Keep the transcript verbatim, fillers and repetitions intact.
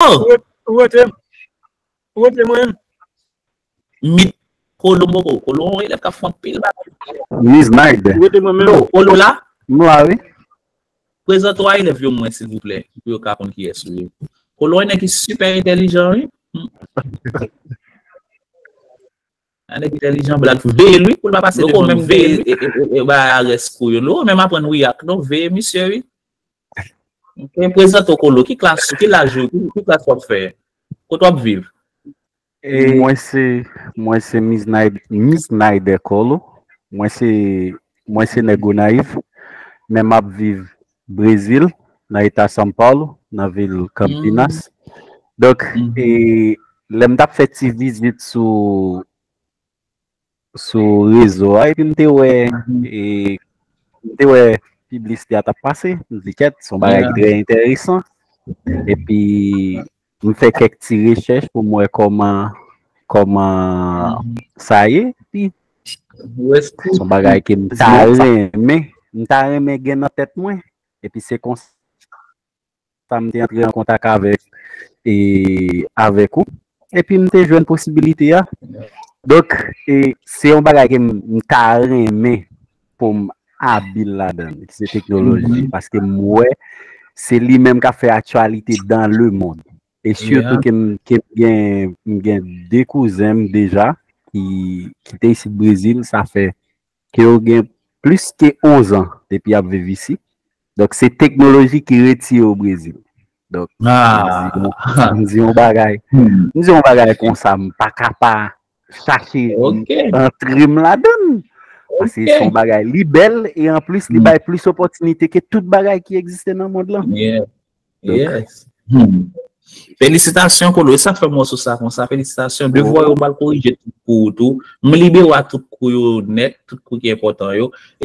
Ou ret- ou rete, ou rete mwen menm. Mit Kolo Moko. Kolo yon elèv k ap fè anpil bagay. Miss Nide. Ou rete mwen menm. Kolo la, M la wi. Prezante w a elèv yo mwen, silvouplè, pou yo ka konn kiyès ou ye. Kolo yon nèg ki sipè entèlijan, wi. Yon nèg entèlijan, blan veye l, wi, pou l pa pase devan nou, veye l, wi. E ba arès kou yo, nou menm aprann React, non, veye misye, wi. Ok, prezante w, Kolo, ki klas, ki laj ou, ki, ki klas w ap fè? Kote w ap viv? Mwen se mwen se Miss Nide, Miss Nide Kolo. Mwen se mwen se nèg Gonayiv, men m ap viv Brezil, nan eta São Paulo, nan vil Campinas. Donk, e, lè m t ap fè ti vizit sou sou rezo a, epi m te wè e, m te wè piblisite a t ap pase. M di kèt, se yon bagay ki trè enteresan. Epi m fè kèk ti rechèch pou m wè kòman kòman sa ye. Epi se yon bagay ke m ta renmen, m ta renmen gen nan tèt mwen. Epi se konsa m te antre an kontak avèk e, avèk ou. Epi m te jwenn posibilite a. Donk, e, se yon bagay ke m, m ta renmen pou m abil ladan l, ki se teknoloji. Paske m wè se li menm k ap fè aktyalite dans le monde. E sitou ke m, ke m gen, m gen de kouzen m deja ki, ki te isit Brezil, sa fè ke yo gen plis ke onz an depi y ap viv isit. Donk, se teknoloji ki retire yo Brezil. Donk, m di, bon, m di yon bagay, m di yon bagay konsa, m pa ka pa chache antre m ladan l. Paske se yon bagay, li bèl e anplis, li bay plis opòtinite ke tout bagay ki egziste nan mond lan. Yes. Hmm. Felisitasyon, Kolo. E sa k fè mwen sou sa konsa. Felisitasyon. Devwa yo, m pral korije tout kou yo tou. M libere w a tout kou yo nèt, tout kou ki enpòtan yo.